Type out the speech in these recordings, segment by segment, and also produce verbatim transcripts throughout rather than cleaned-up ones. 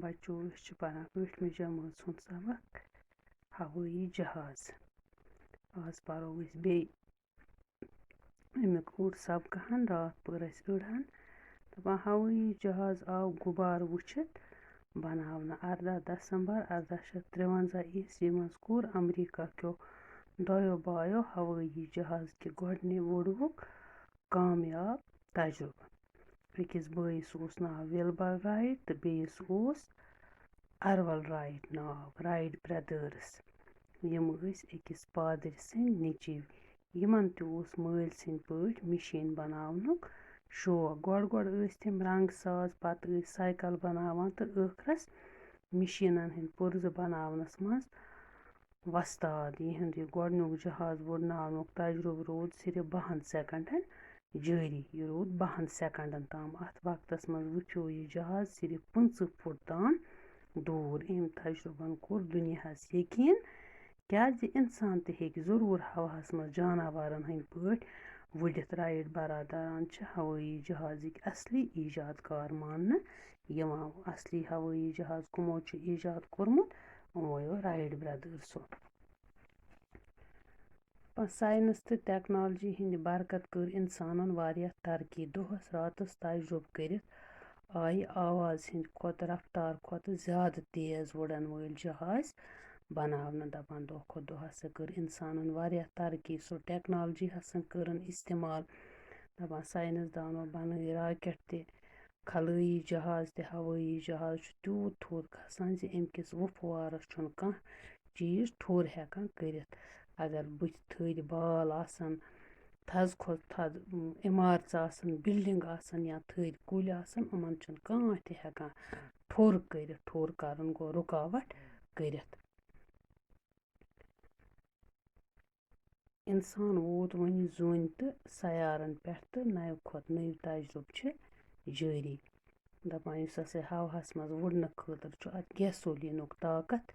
بچو، أسۍ چھِ پران ٲٹھمہِ جمٲژ ہُنٛد سبق، ہوٲیی جہاز۔ آز پرو أسۍ بیٚیہِ اَمیُک اوٚڑ سبقہٕ ہن۔ راتھ پٔر اَسہِ أڑ ہن۔ دَپان، ہوٲیی جہاز آو غُبارٕ وٕچھِتھ بناونہٕ۔ اَرداہ دسمبر اَرداہ شیٚتھ ترٛوَنزاہ عیسوی منٛز کوٚر امریکہ کیو دۄیو بایو ہوٲیی جہاز کہِ گۄڈٕنہِ وُڈوُک کامیاب تجربہٕ۔ أکِس بٲیِس اوس ناو وِلبر رایٹ تہٕ بیٚیِس اوس ارول رایٹ ناو، رایٹ برٛدٲرٕس۔ یِم ٲسۍ أکِس پادٕرۍ سٕنٛدۍ نیٚچِوۍ۔ یِمن تہِ اوس مٲلۍ سٕنٛدۍ پٲٹھۍ مِشیٖن بناونُک شوق۔ گۄڈٕ گۄڈٕ ٲسۍ تِم رنٛگ ساز، پتہٕ ٲسۍ سایکل بناوان تہٕ ٲخرس مِشیٖنن ہٕنٛدۍ پُرزٕ بناونس منٛز وۄستاد۔ یِہُنٛد یہِ گۄڈٕنیُک جہاز وُڈناونُک تجرُبہٕ روٗد صرف بَہَن سیکنڈن جٲری۔ یہِ روٗد بَہَن سیکنڈن تام۔ اَتھ وقتس منٛز وُپھیو یہِ جہاز صرف پٕنٛژٕہ فُٹ تام دوٗر۔ أمۍ تجرُبن کوٚر دُنیاہس یقین، کیازِ انسان تہِ ہیٚکہِ ضروٗر ہوہس منٛز جاناوارن ہٕنٛدۍ پٲٹھۍ وُڈِتھ۔ رایٹ برادران چھِ ہوٲیی جہازٕکۍ اصلی ایجاد کار ماننہٕ یِوان۔ اصلی ہوٲیی جہاز کٕمو چھُ ایجاد کوٚرمُت؟ یِمویو رایٹ برٛدٲرسو۔ ساینس تہٕ ٹیکنالوجی ہٕنٛدِ برکت کٔر انسانن واریاہ ترقی۔ دۄہس راتس تجرُبہٕ کٔرِتھ آیہِ آواز ہٕنٛدِ کھۄتہٕ، رفتار کھۄتہٕ زیادٕ تیز وُڈن وٲلۍ جہاز بناونہٕ۔ دَپان، دۄہ کھۄتہٕ دۄہ ہسا کٔر انسانن واریاہ ترقی۔ سُہ ٹیکنالوجی ہسا کٔرٕن استعمال۔ دَپان، ساینس دانو بنٲوۍ راکٹ تہِ، خلٲیی جہاز تہِ۔ ہوٲیی جہاز چھُ تیوٗت تھوٚد کھسان زِ اَمہِ کِس وُپھوارس چھُنہٕ کانٛہہ چیٖز ٹھوٚر ہٮ۪کان کٔرِتھ۔ اگر بٕتھِ تھٔدۍ بال آسن، تھزٕ کھۄتہٕ تھزٕ، اِم، عمارژٕ آسن، بِلڈِنٛگ آسن یا تھٔدۍ کُلۍ آسن، یِمن چھُنہٕ کانٛہہ تہِ ہٮ۪کان ٹھوٚر کٔرِتھ۔ ٹھوٚر کَرُن گوٚو رُکاوٹ کٔرِتھ۔ اِنسان ووت وۄنۍ زوٗنہِ تہٕ سیارن پٮ۪ٹھ تہٕ نَوِ کھۄتہٕ نٔوۍ تجرُبہٕ چھِ جٲری۔ دَپان، یُس ہسا ہوہَس منٛز وُڈنہٕ خٲطرٕ چھُ اَتھ گیسولیٖنُک طاقت،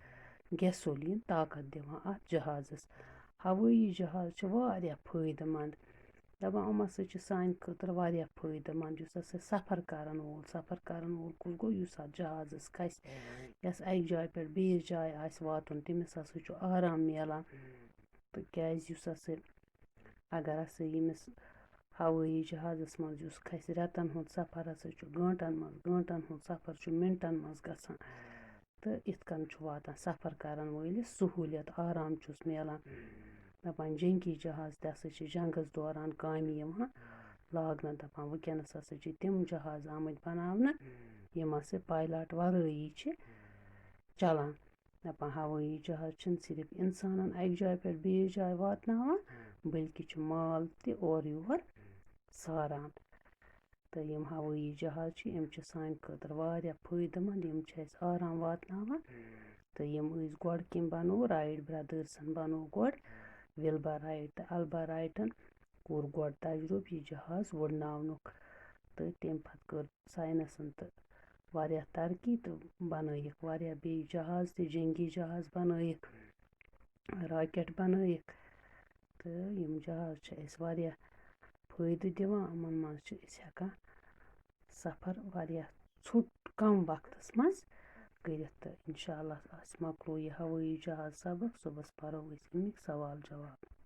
گیسولیٖن طاقت دِوان اَتھ جہازَس۔ ہوٲیی جہاز چھِ واریاہ فٲیدٕ مند۔ دَپان، یِم ہسا چھِ سانہِ خٲطرٕ واریاہ فٲیدٕ مند۔ یُس ہسا سفر کرن وول، سفر کرن وول کُس گوٚو؟ یُس اَتھ جہازَس کھسہِ، یَس اَکہِ جایہِ پٮ۪ٹھ بیٚیِس جایہِ آسہِ واتُن، تٔمِس ہسا چھُ آرام میلان۔ تہٕ کیازِ یُس ہسا، اگر ہسا ییٚمِس ہوٲیی جہازَس منٛز یُس کھسہِ، رٮ۪تَن ہُنٛد سفر ہسا چھُ گٲنٛٹَن منٛز، گٲنٛٹَن ہُنٛد سفر چھُ مِنٹَن منٛز گژھان۔ تہٕ یِتھ کٔنۍ چھُ واتان سفر کرن وٲلِس سہوٗلیت، آرام چھُس میلان۔ دَپان، جنگی جہاز تہِ ہسا چھِ جنگس دوران کامہِ یِوان لاگنہٕ۔ دَپان، وٕنکیٚنَس ہسا چھِ تِم جہاز آمٕتۍ بناونہٕ، یِم ہسا پایلاٹ ورٲیی چھِ چلان۔ دَپان، ہوٲیی جہاز چھِنہٕ صرف اِنسانَن اَکہِ جایہِ پٮ۪ٹھ بیٚیِس جایہِ واتناوان، بلکہِ چھُ مال تہِ اورٕ یور ساران۔ تہٕ یِم ہوٲیی جہاز چھِ، یِم چھِ سانہِ خٲطرٕ واریاہ فٲیدٕ مند، یِم چھِ اَسہِ آرام واتناوان۔ تہٕ یِم أسۍ گۄڈٕ کٔمۍ بنوو؟ رایٹ برٛدٲرسَن بنوو گۄڈٕ۔ وِلبر رایٹ تہٕ البر رایٹَن کوٚر گۄڈٕ تجرُبہٕ یہِ جہاز وُڈناونُک۔ تہٕ تَمہِ پتہٕ کٔر ساینسَن تہٕ واریاہ ترقی تہٕ بنٲیِکھ واریاہ بیٚیہِ جہاز تہِ، جنگی جہاز بنٲیِکھ، راکٹ بنٲیِکھ۔ تہٕ یِم جہاز چھِ اَسہِ واریاہ فٲیدٕ دِوان۔ یِمَن منٛز چھِ أسۍ ہٮ۪کان سفر واریاہ ژھوٚٹ، کم وقتس منٛز کٔرِتھ۔ تہٕ انشاءاللہ آسہِ مۄکلو یہِ ہوٲیی جہاز سبق، صُبحس پرو أسۍ اَمِکۍ سوال جواب۔